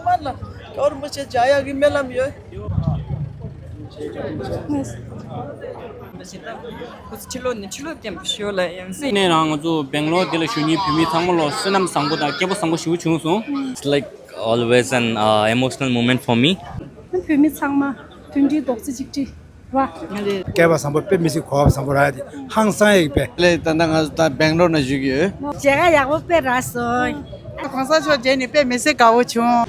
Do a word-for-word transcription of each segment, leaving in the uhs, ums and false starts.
མར་ལ་ཀྱོར་མོ་ཆེ་བྱ་ཡག་གི་སྨོན་ལམ་ཡོད། ཁོ་ཚོ་ཕྱི་ལོགས་ནས་ཕྱི་ལོགས་བསྟན་པ་ཞུ་ལ་ཡང་སྲིད། ནས་རང་ང་ཚོ་སྦེང་ལོར་འདི་ལ་བཞུགས་མཁན་བོད་མི་ཚང་མ་ལོ་བསོད་ནམས་བཟང་པོ་དང་སྐལ་པ་བཟང་པོ་ཞེ་པོ་བྱུང་སོང་། It's like always an uh, emotional moment for me. བོད་མི་ཚང་མ་མཐུན་སྒྲིལ་རྡོག་རྩ་གཅིག་སྒྲིལ་ར། སྐལ་བ་བཟང་པོ་དཔེ་མི་སྲིད་གོ་བ་བཟང་པོ་རག་ཡ་དེ་ཧང་སང་ཡ་ཡིན་པས། ལས་ད་ལྟ་ང་ཚོ་ད་སྦེང་ལོར་ན་བཞུགས་ཡོད། མཇལ་ཁ་ཡག་པོ་དཔེ་རག་སོང་། གོང་ས་མཆོག་མཇལ་ནས་དཔེ་མི་སྲིད་དགའ་བོ་བྱུང་།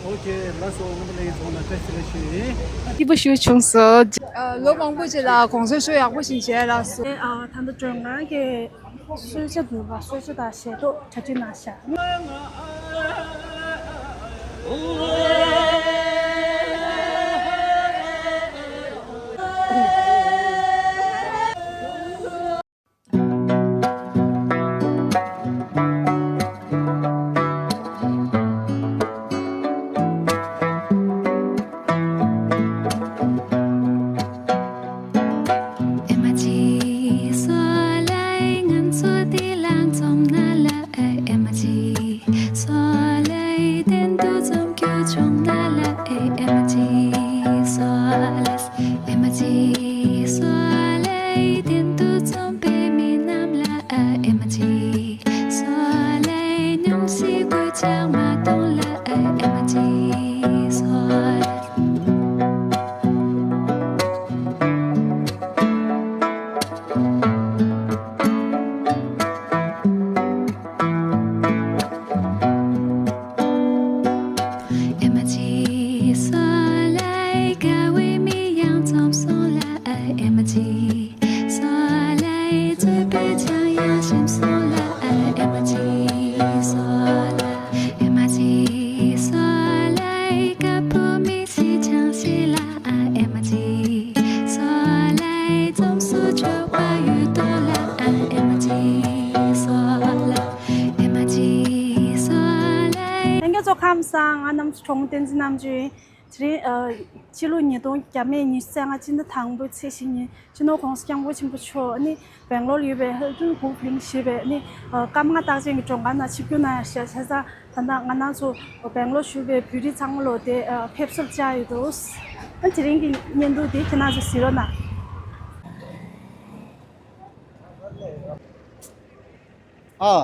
ཨོ་ཁེ། ལགས་སོ། རྣམ་པ་ལྷན་རྒྱས་ཚང་མ་ལ་བཀྲ་ཤིས་བདེ་ལེགས་ཞུ་ཡིན། སྐྱིད་པོ་ཞེ་པོ་བྱུང་སོང་། ལོ་མང་པོ་ཅིག་ལ་གོང་ས་མཆོག་ཡག་པོ་ཞིག་མཇལ་ལགས་སོ། ཨ། ད་ལྟ་མགྲོན་ཁང་གི་གསོལ་ཇ་འབུལ་བ། གསོལ་ཇ་དང་ཞལ་ཏོག་གྲ་སྒྲིག་གནང་ཤག་ཨེ་མ་ཅི་སོ་ལའི་ང་ཚོ་འདི་ལ་འཛོམས་ན་ལ། ཨེ་མ་ཅི་སོ་ལའི་གཏན་དུ་འཛོམས་རྒྱུ་བྱུང་ན་ལ། ཨེ་མ་ཅི་སོ་ལ། ཨེ་མ་ཅི་སོ་ལའི་གཏན་དུ་འཛོམས་པའི་མི་རྣམས་ལ། ཨེ་མ་ཅི་སོ་ལའི་སྙུང་གཞི་གོད་ཆག་མ་གཏོང་ལ། ཨེ་མ་ཅི་སོ་ལ། ཨེ་མ་ཅི་སོ་ལའི་དགའ་བའི་མི་ཡང་འཛོམས་སོང་ལ། ཨེ་མ་ཅི་སོ་ལའི་རྩོད་པའི་ཆང་ཡང་ཞིམ་སོང་ལ། ཨེ་མ་ཅི་སོ་ལ། ཨེ་མ་ཅི་སོ་ལའི་དཀར་པོ་མི་ཤི་ཆང་ཤི་ལ། ཨེ་མ་ཅི་སོ་ལའི་འཛོམས་སུ་ཆོག་པ་ཡོད་དོ་ལ། ཨེ་མ་ཅི་སོ་ལ། ཨེ་མ་ཅི་སོ་ལའི། ལྷན་རྒྱས་ཚོ་ཁམས་བཟང་། ང་རྣམ་གྲོང་བསྟན་འཛིན་རྣམ་དཔྱོད་ཡིན། དེ་རིང་ཨ། ཕྱི་ལོ་ཉིས་སྟོང་བརྒྱ་མེད་ཉི་ཤུ་རྩ་ལྔ་སྤྱི་ཟླ་དང་པོའི་ཚེས་བཞི་ཉིན་སྤྱི་ནོར་༸གོང་ས་༸སྐྱབས་མགོན་ཆེན་པོ་མཆོག་ནི་སྦེང་ལོར་ཡོད་པའི་ཧིལ་ཊོན་གོལཕ་ལིང་ཞེས་པའི་ནི་ཨ། སྐར་མ་ལྔ་རྟགས་ཅན་གྱི་མགྲོན་ཁང་ནང་ཆིབས་བསྒྱུར་གནང་ཡ་ཤག་བྱས་ཙང་ད་ལྟ་ང་རང་ཚོ་སྦེང་ལོར་བཞུགས་པའི་བོད་རིགས་ཚང་མ་ལོ་དེ་ཨ། ཕེབས་བསུར་བཅར་ཡོད་འདུག་ཨ། དེ་རིང་གི་བརྙན་ཐུང་དེ་ཁྱེད་རང་ཚོ་གཟིགས་རོགས་གནང་། ཨ།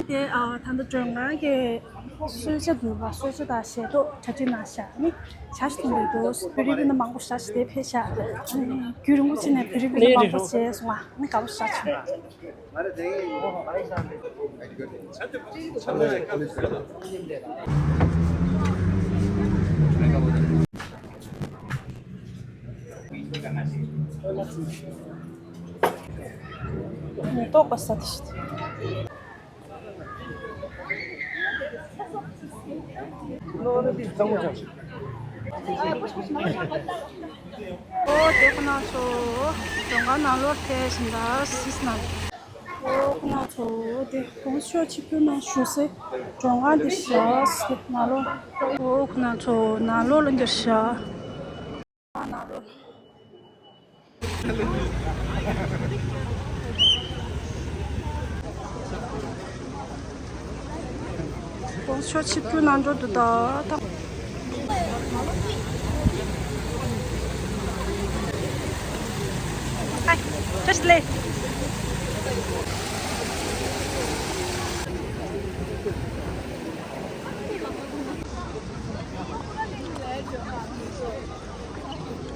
དེ་ཨ། ད་ལྟ་མགྲོན་ཁང་གི་གསོལ་ཇ་འབུལ་བ། གསོལ་ཇ་དང་ཞལ་ཏོག་གྲ་སྒྲིག་གནང་ཤག་ནི་ཇ་ཞིག་འཐུང་གི་འདུག་བོད་རིགས་སྤུན་ཟླ་མང་པོ་ཞེ་དྲག་ཞིག་དེ་ཕེབས་ཤག་རྒྱུན་རིང་པོ་ཕྱིན་ནས་བོད་རིགས་སྤུན་ཟླ་མང་པོ་མཇལ་སོང་ང་། ནི་དགའ་པོ་ཞེ་དྲག་བྱུང་། ནི་ཏོག་པ་ས་དེ་ཞིག་ཨོ་དེ་ཁོ་ན་ཚོ་མགྲོན་ཁང་ནང་ལོགས་ཕེབས་ཟིན་ད་སིས་ན། ཨོ་ཁོ་ན་ཚོ་དེ་གོང་ས་མཆོག་ཆིབས་བསྒྱུར་ནང་བཞུགས་སའི་མགྲོན་ཁང་དེ་ཤག་ནང་ལོགས། ཨོ་ཁོ་ན་ཚོ་ནང་ལོགས་ལ་འགྱུར་ཤག་གོང་ས་མཆོག་ཆིབས་བསྒྱུར་གནང་འགྲོ་འདུག་ད། ཧའི། བཀྲ་ཤིས་བདེ་ལེགས།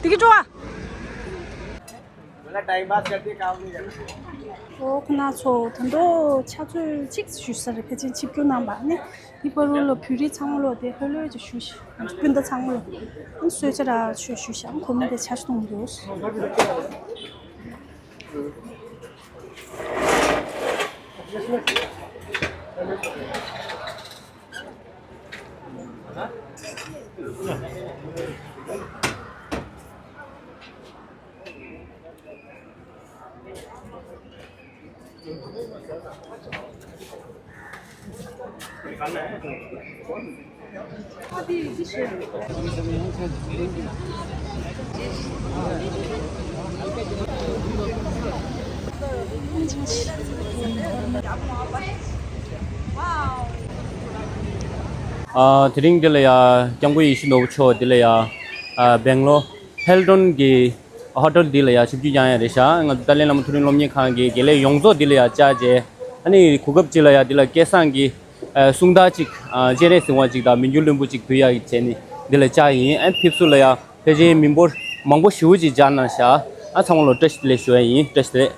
དེ་གི་འགྲོ་བ། ཨོ་ཁོ་ན་ཚོ་ད་དུང་ཕྱག་ཚོད་གཅིག་ཞུ་ས་རེད། ཕལ་ཆེར་ཆིབས་བསྒྱུར་གནང་བ་ནི་འདི་བར་དུ་ལ་བོད་རིགས་ཚང་མ་ལོ་དེ་ལྷོད་ལྷོད་ཅིག་བཞུགས་ཤིག་སྤུན་ཟླ་ཚང་མ་ལོ་གསོལ་ཇ་ར་ཆོས་ཞུ་ཤག་ཁོ་མོ་དེ་ཇ་ཞིག་འཐུང་འདུག་ཨ། དེ་རིང་འདི་ལ་ཡ་སྐྱབས་མགོན་ཡིད་བཞིན་ནོར་བུ་མཆོག་འདི་ལ་ཡ། ཨ། སྦེང་ལོར་ཧིལ་ཊོན་གྱི་ཧོ་ཊེལ་འདི་ལ་ཡ་ཆིབས་བསྒྱུར་བསྐྱངས་ཡ་རེད་ཤག་ང་ཚོ་ཏཱ་ལའི་བླ་མ་མཐོ་རིམ་སློབ་གཉེར་ཁང་གི་དགེ་ལས་ཡོངས་རྫོགས་འདི་ལ་ཡ་བཅར་རྗེས། ཨ་ནི་གོ་སྐབས་ཅིག་ལ་ཡ་འདི་ལ་སྐལ་བཟང་གི་ཨ། གསུང་བདག་ཅིག་ཨ། སྤྱན་རས་གཟིགས་དབང་ཅིག་དང་མི་འགྱུར་བློན་པོ་ཅིག་ཕུལ་ཡ་བྱས་ནས་འདི་ལ་བཅར་ཡིན། ཨ། ཕེབས་བསུ་ལ་ཡ་ཕལ་ཆེར་མི་འབོར་མང་པོ་ཞེ་པོ་ཅིག་བཅར་གནང་ཤག་ཨ། ཚང་མ་ལ་བཀྲ་ཤིས་བདེ་ལེགས་ཞུ་ཡ་ཡིན། བཀྲ་ཤིས་བདེ་ལེགས།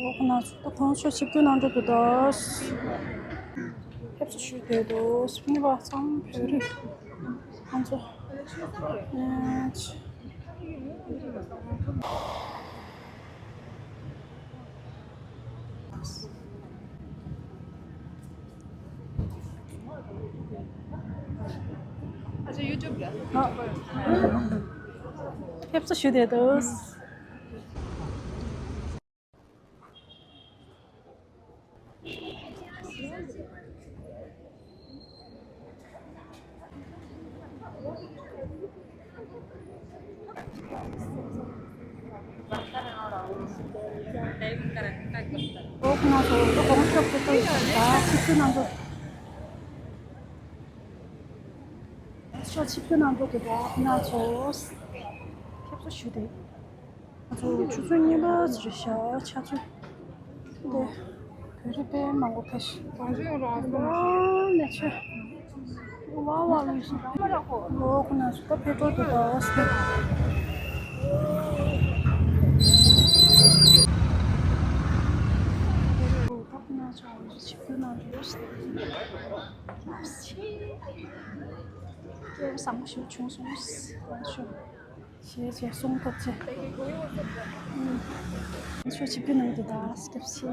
འོ་ཁོ་ན་ཚོ་ད་ཁོང་ཚོ་ཆིབས་བསྒྱུར་གནང་འགྲོ་འདུག་ད། ཕེབས་བསུ་ཞུས་བསྡད་འདུག་ཕྱི་ནས་བ་ཚང་བོད་རིགས་ཁོང་ཚོ། ཨེ། ཕེབས་བསུ་ཞུས་བསྡད་འདུག་འོ་ཁོ་ན་ཚོ་ད་གོང་ཆོག་ཏུ་ཏུ་ད་ཆིབས་བསྒྱུར་གནང་འགྲོ། ཆོག་ཆིབས་བསྒྱུར་གནང་འགྲོ་གི་ད་ཁོ་ན་ཚོ་ཕེབས་བསུ་ཞུས་ཏེ། ང་ཚོ་ཆུ་ཚོད་གཉིས་པ་ཙམ་རེད་ཤག་ཆུ་ཚོད་འདི་བོད་རིགས་དཔེ་མང་པོ་ཕེབས་ཤག་ཨ་ནེ་ཆོས། ཝ་ཝ་ལུས་ཤིང་། ཨོ་ཁོ་ན་སུ་ད་ཕེབས་འགྲོ་འདུག་ད་ཨོ་སི། ད་ཁོ་ན་ཆོས་ཆིབས་བསྒྱུར་གནང་འདུག་སྐལ་བཟང་པོ་ཞིག་བྱུང་སོང་། ཞེས་བྱས་གསུང་ཐུབ་ཆེ། ཆོས་ཆིབས་བསྒྱུར་གནང་འདུག་ད་སྐྱབས་ཆེ།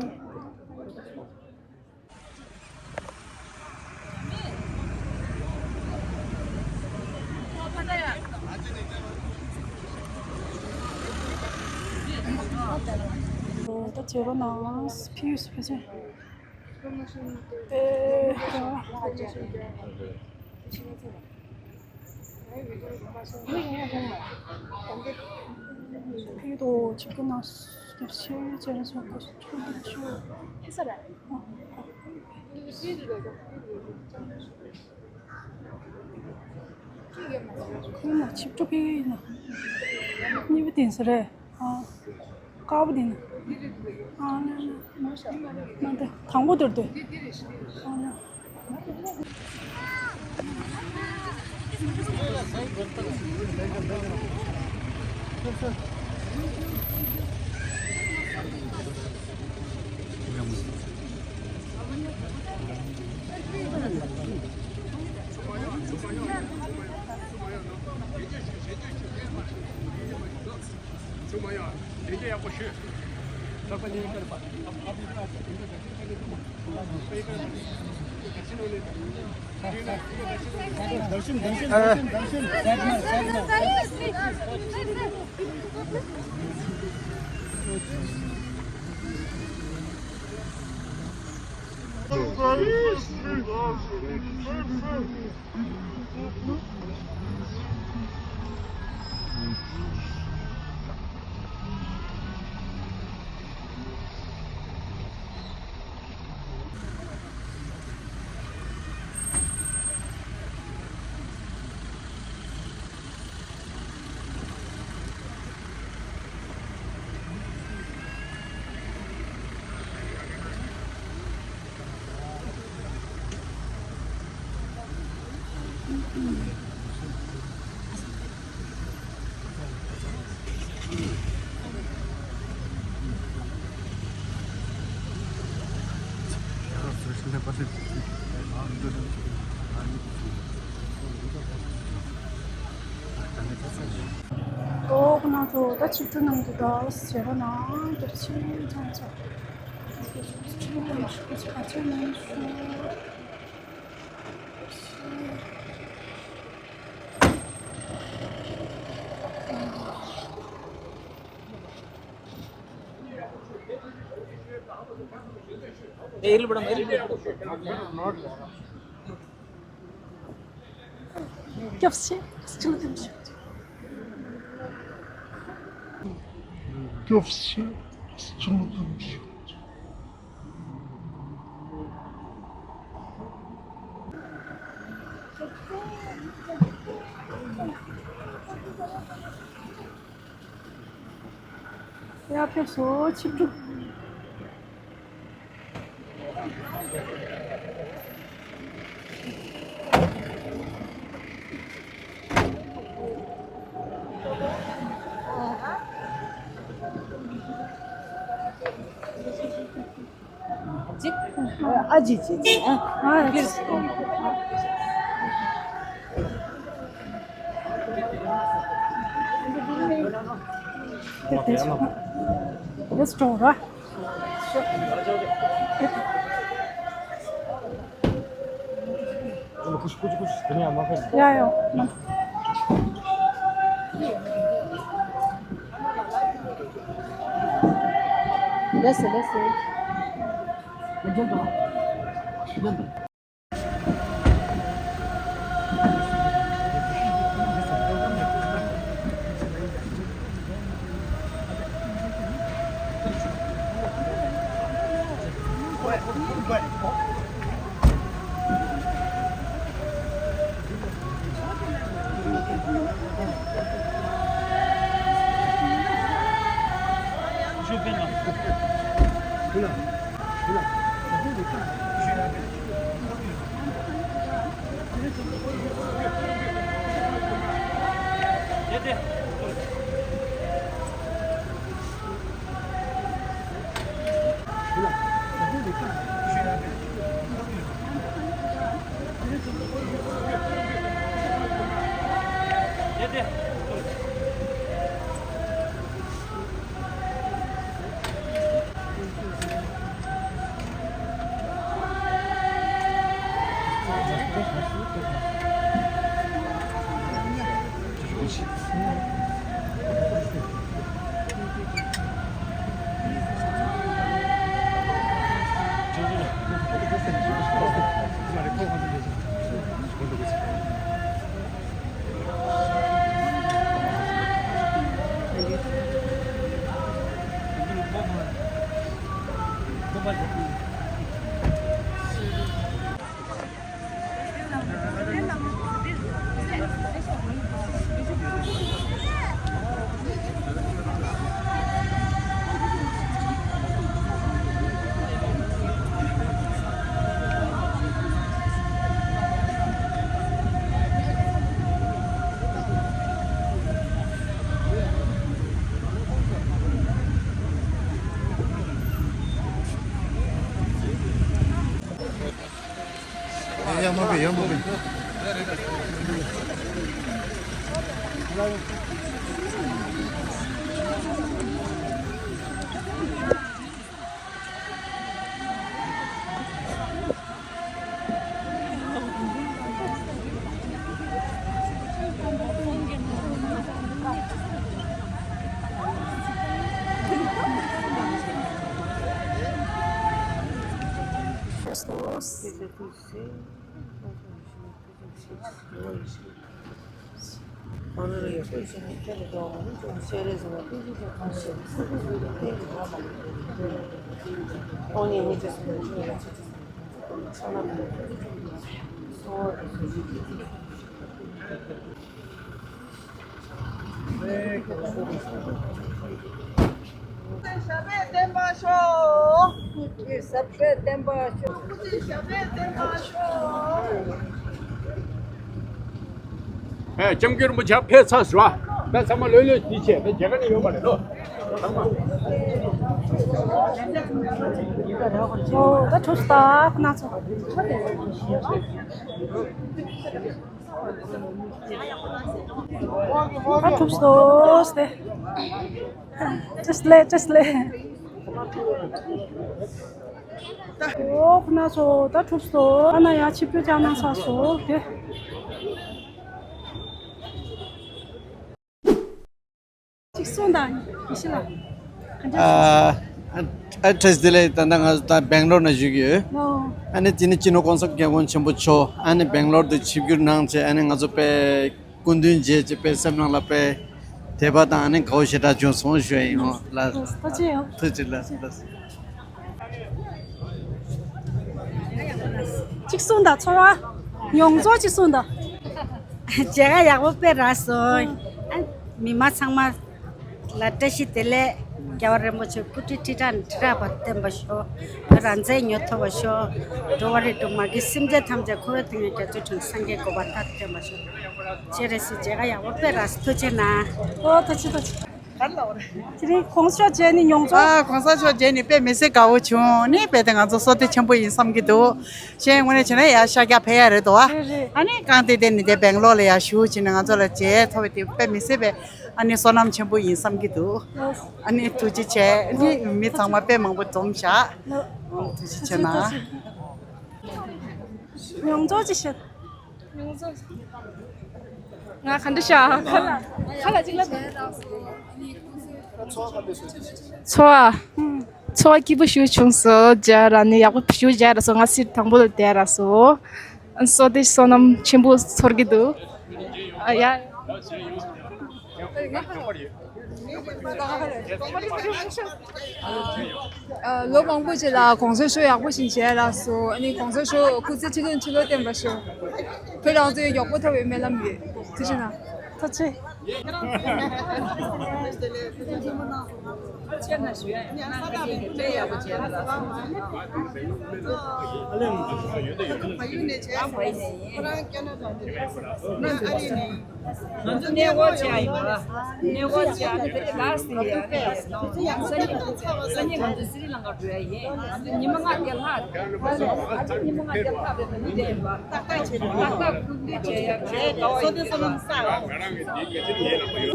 ད་བྱེད་རོགས་གནང་། ཕི་ཡུས་ཕི་ཆེ། ཨེ། ཕི་དོ་ཆིབས་བསྒྱུར་གནང་སྐྱབས་ཆེ་བྱས་ན་ཆོག་གི་ཆོག་གི་ཆོག་ཨེ་ས་ར། ཁོང་ལ་ཆིབས་སྒྱུར་ཕི་ཡིན་ན། གཉིས་པ་དེ་ས་རེད། ཨ། དཀར་པོ་དེ་ན། དང་པོ་དེར་སྡོད། ཨོ་ཁོ་ན་ཚོ་ད་ཆིབས་སྒྲུང་གནང་གི་འདུག་ཟེར་བ་ན་སྐྱབས་ཆེན་ཚང་ཚོ། ཆིབས་སྒྲུང་གནང་ཞུ་ག་ཚོད་གནང་ཞུ། སྐྱབས་སེ་སྐྱོང་དམ་ཞུ། སྐྱབས་སེ་སྐྱོང་དམ་ཞུ། ཡར་ཕེབས་སོང་། ཆིབས་སྒྲུང་། ཅིག་ཨ་ཅེ་ཅེ་ཅེ། ཨ། ཨ། Let's go, right? ཡ་ཡ། ལགས་སོ་ལགས་སོ། ཡར་མར་ཕེབས། ཡར་མར་ཕེབས། ཞབས་པད་བརྟན་པར་ཤོག་ཞབས་པད་བརྟན་པར་ཤོག་ཞབས་པད་བརྟན་པར་ཤོག་ཨེ། སྐྱབས་མགོན་རིན་པོ་ཆེ་ཕེབས་ཚར་ཟིན་པ། ད་ཚང་མ་ལྷོད་ལྷོད་བྱས་བྱས། ད་མཇལ་ཁ་ནི་ཡོད་མ་རེད་ལོ། ཚང་མ། ཨོ། ད་ཐུགས་རྗེ་ཆེ་ཁོ་ན་ཚོ། ད་ཐུགས་སོ་སྟེ། ཅེས་ལེ། ཅེས་ལེ། ཨོ། ཁོ་ན་ཚོ་ད་ཐུགས་སོ། ཨ་ན་ཡ་ཆིབས་བསྒྱུར་བཅར་གནང་ཚར་སོང་སྟེ། གཅིག་གསུངས་དང་། ཡེ་ཤེས་ལགས། ག་འདྲ་ཞིག་ཨ། ཨ། བཀྲ་ཤིས་བདེ་ལེགས། ད་ལྟ་ང་ཚོ་ད་སྦེང་ལོར་ན་བཞུགས་ཡོད། ཨོ། ཨ་ནི་དེ་ནི་སྤྱི་ནོར་༸གོང་ས་༸སྐྱབས་མགོན་ཆེན་པོ་མཆོག་ཨ་ནི་སྦེང་ལོར་དུ་ཆིབས་བསྒྱུར་གནང་བྱས། ཨ་ནི་ང་ཚོ་དཔེ་སྐུ་མདུན་མཇལ་བྱས། དཔེ་སེམས་ནང་ལ་དཔེ་དད་པ་དང་ཨ་ནི་དགའ་བོ་ཞེ་དྲག་བྱུང་སོང་ཞུ་ཡ་ཡིན། ཨོ་ལགས། ཐུགས་རྗེ་ཆེ། ཐུགས་རྗེ་ཆེ་ལགས། ལགས། གཅིག་གསུངས་དང་ཚོར་བ། མྱོང་ཚོར་གཅིག་གསུངས་དང་། མཇལ་ཁ་ཡག་པོ་དཔེ་རག་སོང་། ཨ། མི་མང་ཚང་མ་ལ་བཀྲ་ཤིས་བདེ་ལེགས། རྒྱལ་བ་རིན་པོ་ཆེ་སྐུ་དྲིན་ཁྲི་ཕྲག་ནས་ཁྲི་ཕྲག་བར་བརྟན་པར་ཤོག་བོད་རང་བཙན་མྱུར་ཐོབ་པར་ཤོག་འགྲོ་བ་རིགས་དྲུག་མ་གི་སེམས་ཅན་ཐམས་ཅད་འཁོར་བའི་གཏིང་ནས་རྒྱ་མཚོའི་ཁྲོད་སངས་རྒྱས་གོ་འཕང་མཐར་ཐུག་བརྟན་པར་ཤོག་ཅེས་རེ་ཞིག་མཇལ་ཁ་ཡག་པོ་དཔེ་རག་སོང་། ཐུགས་རྗེ་གནང་། ཨོ། ཐུགས་རྗེ་ཆེ། ཐུགས་རྗེ་ཆེ། དེ་རིང་གོང་ས་མཆོག་མཇལ་ནས་མྱོང་ཚོར། ཨ། གོང་ས་མཆོག་མཇལ་ནས་དཔེ་མི་སྲིད་དགའ་བོ་བྱུང་། ནི་དཔེ་དེ་ང་ཚོ་བསོད་བདེ་ཆེན་པོ་ཡིན་བསམ་གྱི་འདུག་གཞན་དངོས་གནས་བྱས་ན་ཡར་ཤར་རྒྱག་ཕེབས་ཡ་རེད་དོ། རེད་རེད། ཨ་ནི་རྐང་སྟེང་དེ་ནས་དེ་སྦེང་ལོར་ལ་ཡར་བཞུགས་བྱས་ནས་ང་ཚོ་ལ་མཇལ་ཐུབ་པ་དེ་དཔེ་མི་སྲིད་པའི་ཨ་ནི་བསོད་ནམས་ཆེན་པོ་ཡིན་བསམ་གྱི་འདུག་ཨ་ནི་ཐུགས་རྗེ་ཆེ། ནི་མི་ཚང་མ་དཔེ་མང་པོ་འཛོམས་བཞག་ཐུགས་རྗེ་ཆེ་གནང་། མྱོང་ཚོར་ཅིག་བཤད། ང་ག་འདྲ་ཤག་ཁ་ལ་ཁ་ལ་ཅིག་ལབ། ཚོར་བ། ཚོར་བ་སྐྱིད་པོ་ཞེ་པོ་བྱུང་སོང་། མཇལ་རག་ནས་ཡག་པོ་ཞེ་པོ་མཇལ་རག་སོང་། ང་སི་ཊི་དང་པོ་ལ་བསྡད་རག་སོང་། བསོད་བདེ་བསོད་ནམས་ཆེན་པོ་ཚོར་གྱི་འདུག་ཨ་ཡ། ཨ། ལོ་མང་པོ་རྗེས་ལ་གོང་ས་མཆོག་ཡག་པོ་ཞིག་མཇལ་རག་སོང་། ཨ་ནི་གོང་ས་མཆོག་སྐུ་ཚེ་ཁྲི་ལོ་ཁྲི་ལོ་བརྟན་པར་ཤོག་བོད་རང་བཙན་མགྱོགས་པོ་ཐོབ་པའི་སྨོན་ལམ་ཡོད། ཐུགས་རྗེ་གནང་། ཐུགས་རྗེ་ཆེ། ང་ཚོ་གནས་སྐོར་བྱས་ཡིན་པ། གནས་སྐོར་བྱས་ནས་དེ་ལ་སི་རི་ཡ་ནས་སང་ཉིན་སང་ཉིན་ང་ཚོ་སི་རི་ལང་ཀ་འགྲོ་ཡ་ཡིན། ཉི་མ་ལྔ་དེ་ལྷག་ཉི་མ་ལྔ་དེ་ལྷག་པའི་མི་དེ་ཡིན་པ། ཏག་ཏག་བྱས་ཏག་ཏག་ཁུག་འདུས་བྱས་ཡ་བྱས་དགའ་བ་ཡིན།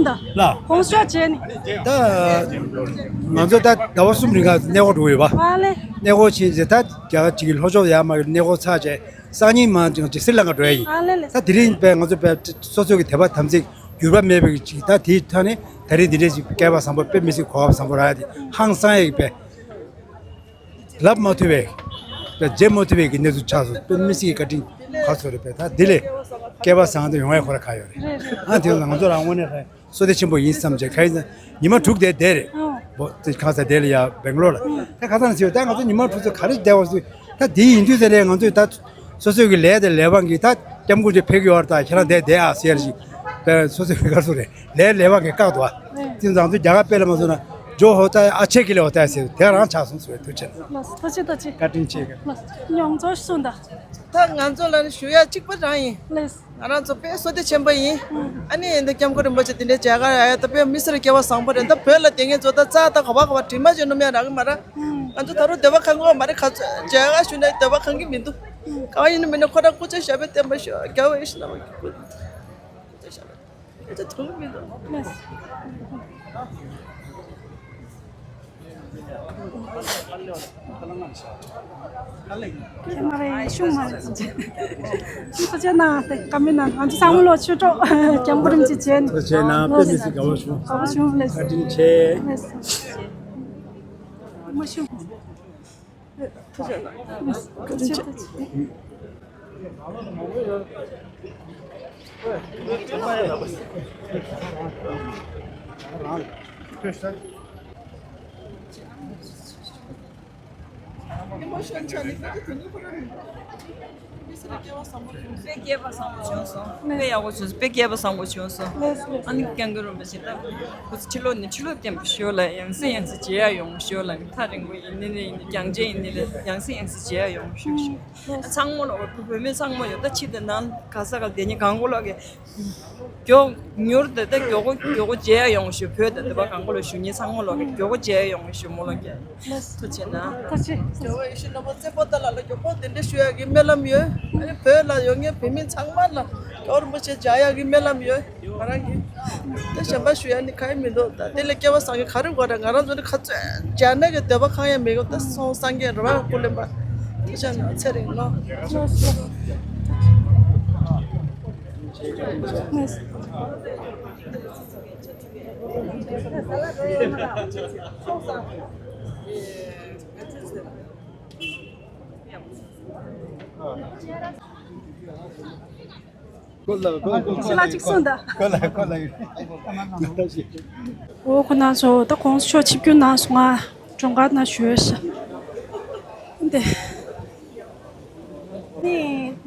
ད་ལ། གོང་ས་མཆོག་མཇལ་ནས། ད་ང་ཚོ་ད་ཟླ་བ་གསུམ་རིང་ག་གནས་སྐོར་འགྲོ་ཡོད་པ། ཨ་ལེ། གནས་སྐོར་ཕྱིན་རྗེས་ད་རྒྱ་གར་གཅིག་གི་ལྷོ་ཕྱོགས་ཡར་མར་གནས་སྐོར་ཚར་རྗེས། སང་ཉིན་མ་ཅིག་སི་རི་ལང་ཀ་འགྲོ་ཡ་ཡིན། ཨ་ལེ་ལེ། ད་དེ་རིང་དཔེ་ང་ཚོ་དཔེ་སོ་སོ་གི་དད་པ་དམ་ཚིག་འགྱུར་བ་མེད་པའི་ཅིག་ད་དེའི་ཐོག་ནས་ད་རིང་འདི་འདྲའི་ཅིག་སྐལ་བ་བཟང་པོ་དཔེ་མི་སྲིད་གོ་སྐབས་བཟང་པོ་རག་ཡ་དེ་ཧང་སང་ཡ་གི་དཔེ་ལབ་མ་ཐུབ་པའི་དཔེ་བརྗེད་མ་ཐུབ་པའི་གི་གནས་ཚུལ་ཆགས་སོང་། དཔེ་མི་སྲིད་ཀྱི་བཀའ་དྲིན་ག་ཚོད་རེད། དཔེ་ད་འདི་ལས་སྐལ་བ་བཟང་དུ་ཡོང་ཡ་ཁོ་ར་ག་ཡོད་རེད། ཨ་དེ་ལ་ང་ཚོ་རང་ངོས་ནས་ཧ། བསོད་བདེ་ཆེན་པོ་ཡིན་བསམ་བྱས། ག་ཡིན་ཟེར་ན་ཉི་མ་དྲུག་དེ་བསྡད་རེད། ཨོ། བོ་དེ་གང་ཟེར་དེ་ལ་ཡ་སྦེང་ལོར་ལ། ཨོ། ད་ག་ཚང་ཟེར་ད་ང་ཚོ་ཉི་མ་དྲུག་ཚོ་ག་རེ་བསྡད་བ་ཟེར། ད་དེ་ཡིན་དུས་ཟེར་རེད། ང་ཚོས་ད་སོ་སོའི་གི་ལས་དེ་ལས་དབང་གིས་ད་སྐྱབས་མགོན་ཅིག་ཕེབས་ཀྱི་ཡོད་རེད། ད་ཁྱེད་རང་བསྡད་བསྡད་ཨ་ཟེར་ཞིག་དཔེ་སོ་སོའི་གི་ག་རེ་ཟེར་རེད། ལས་ལས་དབང་གིས་བཀག་འདུག་ཨ། ཨོ། དེ་ང་ཚོ་རྒྱ་གར་དཔེ་ལ་མ་སོང་ན་ཇོ་ཧོ་ད་ཨ་ཆེ་གི་ལས་འོ་ད་ཟེར་དེ་རང་ཆགས་སོང་ཟེར། ཐུགས་རྗེ་ཆེ། ལགས་སོ། ཐུགས་རྗེ་ཆེ། ཐུགས་རྗེ་ཆེ། བཀའ་དྲིན་ཆེ་གི། ལགས་སོ། མྱོང་ཚོར་གསུངས་དང་། ད་ང་ཚོ་ལ་ནི་ཞུ་ཡ་གཅིག་པ་རང་ཡིན། ལགས། ང་རང་ཚོ་དཔེ་བསོད་བདེ་ཆེན་པོ་ཡིན། ཨ་ནི་འདི་སྐྱབས་མགོན་རིན་པོ་ཆེ་འདི་འདྲའི་མཇལ་ཁ་ཡ་ཡ་ད་དཔེ་མི་སེར་སྐལ་བ་བཟང་པོ་རེད། ད་བོད་ལ་དེ་ངས་ཚོ་ད་རྩ་ད་ག་བ་ག་བ་དྲི་མ་བརྗོད་ནོ་མེད་རག་གི་མ་ར། ང་ཚོ་ད་རུང་འདོད་པ་ཁེངས་གི་མ་རེད། ག་ཚོད་མཇལ་ཁ་ཞུ་ནས་འདོད་པ་ཁེངས་གི་མི་འདུག་གང་ཡིན་ནི་མིན་ནི་ཁོ་རང་སྐུ་ཚེ་ཞབས་པད་བརྟན་པ་ཤོག་རྒྱལ་བ་ཡིད་བཞིན་ནོར་བུ་གི་སྐུ་ཚེ་ཞབས་པད་བརྟན་པ་ཤོག་ཐུགས་མི་འདུག་ཁྱེད་མ་རེད་ཤུང་མ་རེད། ཁྱེད་ཁོ་ཚོའི་ནང་དེ་བཀའ་མོལ་གནང་། ང་ཚོ་ཚང་མ་ལོ་ཆོས་གྲོགས་སྐྱབས་མགོན་རིན་པོ་ཆེ་མཇལ་ནས། ཁོ་ཚོའི་ནང་དཔེ་མི་སྲིད་དགའ་བོ་བྱུང་། དགའ་བོ་བྱུང་ལགས། བཀའ་དྲིན་ཆེ། ལགས་སོ། མ་ཤུང་། ཐུགས་རྗེ་གནང་། ཐུགས་རྗེ་ཆེ། དཔེ་སྐྱིད་པ་བཟང་པོ་བྱུང་སོང་། དཔེ་ཡག་པོ་བྱུང་སོང་། དཔེ་སྐྱིད་པ་བཟང་པོ་བྱུང་སོང་། ཨ་ནི་སྐྱབས་མགོན་རིན་པོ་ཆེ་ད་སྐུ་ཚེ་ཁྲི་ལོ་ནས་ཁྲི་ལོ་བརྟན་པ་ཤོག་ལ། ཡང་སེ་ཡང་སེ་མཇལ་ཡག་ཡོང་ཤོག་ལ། ཐག་རིང་པོ་ཡིན་ནི་རེད། ཡང་རྒྱང་ཆེ་ཡིན་ནི་རེད། ཡང་སེ་ཡང་སེ་མཇལ་ཡག་ཡོང་ཤོག་ཤོག་ཚང་མ་ལོག་བོད་མི་ཚང་མ་ཡོད་ད་ཕྱི་དེ་ནང་ག་ས་ག་བསྡད་མཁན་གང་གོ་ལོག་གི་མགྱོགས་མྱུར་དུ་ད་མགྱོགས་པོ་མགྱོགས་པོ་མཇལ་ཡག་ཡོང་ཤོག་བོད་དང་དེ་པ་གང་གོ་ལོག་བཞུགས་མཁན་ཚང་མ་ལོག་གི་མགྱོགས་པོ་མཇལ་ཡག་ཡོང་ཤོག་མོ་ལོག་གི་ཐུགས་རྗེ་གནང་། ཐུགས་རྗེ་ཆེ། རྒྱལ་བ་ཡིད་བཞིན་ནོར་བུ་རྩེ་པོ་ཏ་ལ་ལ་མགྱོགས་པོ་གདན་འདྲེན་ཞུ་ཡག་གི་སྨོན་ལམ་ཡོད། ཨ་ནི་བོད་ལ་ཡོད་མཁན་བོད་མི་ཚང་མ་ལ་རྒྱལ་བ་རིན་པོ་ཆེ་མཇལ་ཡག་གི་སྨོན་ལམ་ཡོད། ང་རང་གིས་དེ་གཞན་པ་ཞུ་ཡག་ནི་གང་ཡང་མི་འདུག་ད་དེ་ལས་སྐལ་བ་བཟང་གི་ག་རེ་དགོས་ར། ང་རང་ཚོ་ནི་ག་ཚོད་མཇལ་ན་གི་འདོད་པ་གང་ཡང་མི་དགོས། ད་སོང་སངས་རྒྱས་རོལ་པ་སྐུ་ལེན་པ་ཐུགས་རྗེ་གནང་། ཚེ་རིང་ལོ། ཁོ་ལ་ཁོ་ལ་ཁོ་ལ་ཅིག་གསུངས་དང་། ཁོ་ལ་ཁོ་ལ། འོ་ཁོ་ན་ཚོ་ད་གོང་ས་མཆོག་ཆིབས་བསྒྱུར་གནང་སོང་། ང་མགྲོན་ཁང་ན་ཞུ་ཡོད་ཤག་འདི། ནི་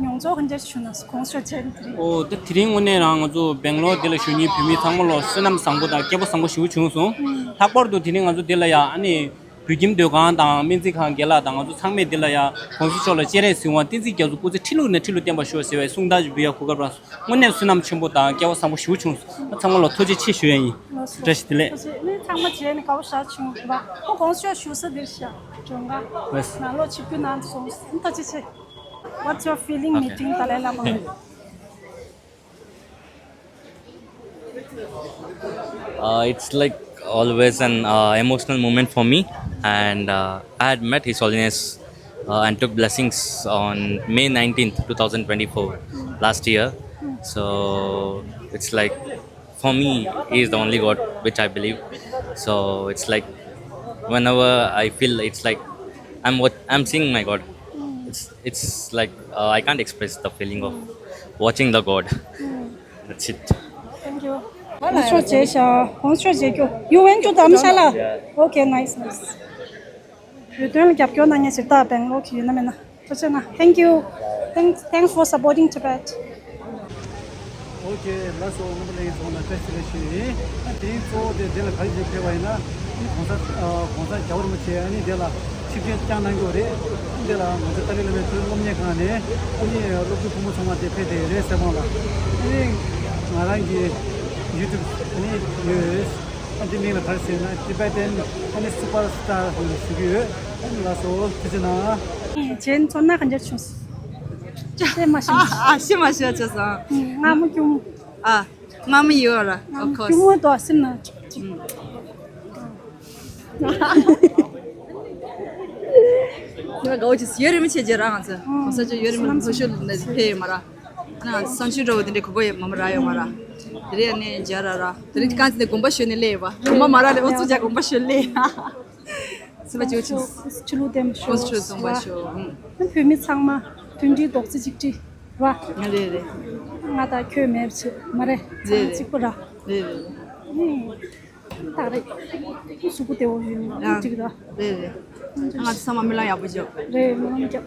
མྱོང་ཚོར་ག་འདྲ་བྱུང་ན་གོང་ས་མཆོག་མཇལ་དེ་རིང་། ཨོ་ད་དེ་རིང་དངོས་གནས་རང་ང་ཚོ་སྦེང་ལོར་འདི་ལ་བཞུགས་མཁན་བོད་མི་ཚང་མ་ལོ་བསོད་ནམས་བཟང་པོ་དང་སྐལ་པ་བཟང་པོ་ཞེ་པོ་བྱུང་སོང་། ལྷག་པར་དུ་དེ་རིང་ང་ཚོ་འདི་ལ་ཡ་ཨ་ནི། བོད་ཁྱིམ་སྡོད་ཁང་དང་སྨན་རྩིས་ཁང་རྒན་ལགས་དང་ང་ཚོ་ཚང་མས་འདི་ལ་ཡ་གོང་ས་མཆོག་ལ་སྤྱན་རས་གཟིགས་དབང་བསྟན་འཛིན་རྒྱ་མཚོ་སྐུ་ཚེ་ཁྲི་ལོ་ནས་ཁྲི་ལོ་བརྟན་པར་ཤོག་ཟེར་བའི་གསུང་དག་ཅིག་འབུལ་ཡ་གོ་སྐབས་རག་སོང་། དངོས་གནས་བསོད་ནམས་ཆེན་པོ་དང་སྐལ་བ་བཟང་པོ་ཞེ་པོ་བྱུང་སོང་། ཚང་མ་ལ་ཐུགས་རྗེ་ཆེ་ཞུ་ཡ་ཡིན། བཀྲ་ཤིས་བདེ་ལེགས། ཐུགས་རྗེ་ཆེ། ནི་ཚང་མ་མཇལ་ནས་དགའ་པོ་ཞེ་པོ་བྱུང་ར། ཁོ་གོང་ས་མཆོག་བཞུགས་ས་འདིར་ཤག་མགྲོན་ཁང་། ལགས། ནང་ལོགས་ཆིབས་བསྒྱུར་གནང་སོང་། ཐུགས་རྗེ་ཆེ། What's your feeling meeting Dalai Lama? Uh, it's like always an uh, emotional moment for me, and uh, I had met His Holiness uh, and took blessings on May nineteenth, twenty twenty-four, last year. So it's like, for me, He is the only God which I believe. So it's like, whenever I feel, it's like I'm what I'm seeing my God. It's it's like uh, I can't express the feeling of watching the God. That's it. Thank you. གོང་ས་མཆོག་མཇལ་ཤག་གོང་ས་མཆོག་མཇལ་རྒྱུ། You went to Dharamshala? Okay, nice, nice. བོད་དོན་ལ་རྒྱབ་སྐྱོར་གནང་མཁན་ཞིག་ད་སྦེང་ལོར་གྱི་ཡོད་ན་མེད་ན། ཐུགས་རྗེ་གནང་། Thank you. Thanks, thanks for supporting Tibet. Okay, ལགས་སོ། རྣམ་པ་ལྷན་རྒྱས་ཚང་མ་ལ་བཀྲ་ཤིས་བདེ་ལེགས་ཞུ་ཡིན། ཨ་དེ་རིང་གཙོ་བོ་དེ་འདི་ལ་ག་རེ་བྱས་ཕེབས་པ་ཡིན་ན། ཨ་ནི་གོང་ས་ཨ་གོང་ས་རྒྱལ་བ་རིན་པོ་ཆེ་ཨ་ནི་འདི་ལ་ཆིབས་བསྒྱུར་བསྐྱངས་གནང་གི་ཡོད་རེད། ཨ་ནི་འདི་ལ་ང་ཚོ་ཏཱ་ལའི་བླ་མའི་མཐོ་རིམ་སློབ་གཉེར་ཁང་ནས་ཨ་ནི་སློབ་ཕྲུག་ཕོ་མོ་ཚང་མ་དེ་ཕེབས་བསྡད་ཡོད་རེད། གསེར་སྤང་ལ། ཨ་ནི་ང་རང་གི་ཡུ་ཊུབ་ཨ་ནི་ཡོད། ཨ་འདི་མིང་ལ་ག་རེ་ཟེར་ན། Tibetan ཨ་ནི་Superstar ཞུ་གི་ཡོད། ཨ་ནི་ལགས་སོ། ཐུགས་རྗེ་གནང་། ཨེ་ཇེན་ཚོར་སྣང་ག་འདྲ་བྱུང་སོང་། ཤེས་མ་ཤེས། ཨ་ཤེས་མ་ཤེས་བྱས་སོང་། ང་མོ་ཁྱུང་། ཨ། མ་མ་ཡོད་ར། Of course. ཁྱུང་མོ་དོ་སེམས་ན་ཅིག་ཅིག་ང་དགའ་བོ་ཅིག་ཡོད་རེད། མི་ཆེ་རྗེས་རང་ང་ཚོ་གོང་ས་མཆོག་ཡོད་རེད། མི་མཐོ་ཤོས་ནས་ཕེབས་ཡོད་མ་ར། ང་ཚོ་བསམ་ཚུལ་འདྲ་བོ་དེ་འདྲའི་གོ་སྐབས་ཡོད་མ་མ་རག་ཡོད་མ་ར། དེ་རིང་ཨ་ནི་མཇལ་ར་ར། དེ་རིང་རྐང་རྩེད་དགོན་པ་ཞོལ་ནས་སླེབས་ཡོད་པ། དགོན་པ་མ་རག་ལས་ཨོ་ཙུ་ཇ་དགོན་པ་ཞོལ་སླེབས་ཡ། སེམས་པ་སྐྱོ་ཆུང་། ཆུ་ལུག་ལྡན་པ་ཤོག་གོང་ས་མཆོག་གསུངས་པ་ཤོག་ཨང་། བོད་མི་ཚང་མ་མཐུན་སྒྲིལ་རྡོག་རྩ་གཅིག་སྒྲིལ་བ། རེད་རེད། ང་དང་ཁྱོད་མེད་པ་བྱེད་མ་རེད། ཚང་མ་རེད་གཅིག་པ་ར། རེད་རེད། ཨང་། ད་རེད། གཟུགས་པོ་བདེ་བོ་ཡོད་ན་ཨང་གཅིག་ར། རེད་རེད། ང་ཚོ་ཚང་མ་སྨོན་ལམ་ཡག་པོ་རྒྱོབ། རེད། སྨོན་ལམ་རྒྱོབ།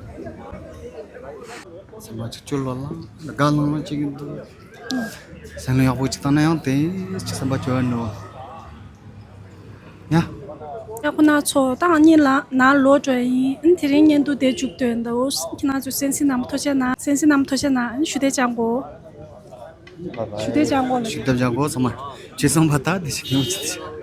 སེམས་པ་ཅིག་སྐྱོ་ལོ་ལ་དགའ་ལང་ལང་ཅིག་ཡིན་འདུག་སེམས་ལ་ཡག་པོ་ཅིག་བཏང་ན་ཡང་དེ་ཅིག་སེམས་པ་སྐྱོ་བ་འགྲོ། ཡ། ཡ་ཁོ་ན་ཚོ་ད་ང་གཉིས་ལ་ནང་ལོག་འགྲོ་ཡིན། དེ་རིང་བརྙན་ཐུང་དེ་མཇུག་སྡོད་འདུག་ཁྱེད་རང་ཚོས་གསན་གཟིགས་གནང་བ་ཐུགས་རྗེ་གནང་། གསན་གཟིགས་གནང་བ་ཐུགས་རྗེ་གནང་། ཞུ་དེ་ཅང་གོ་ཞུ་དེ་ཅང་གོ་ལ་ཞུ་དེ་ཅང་གོ་ཚང་མ་ཅི་སོང་བ་ད་དེ་ཞིག་ཡོང་ཅི།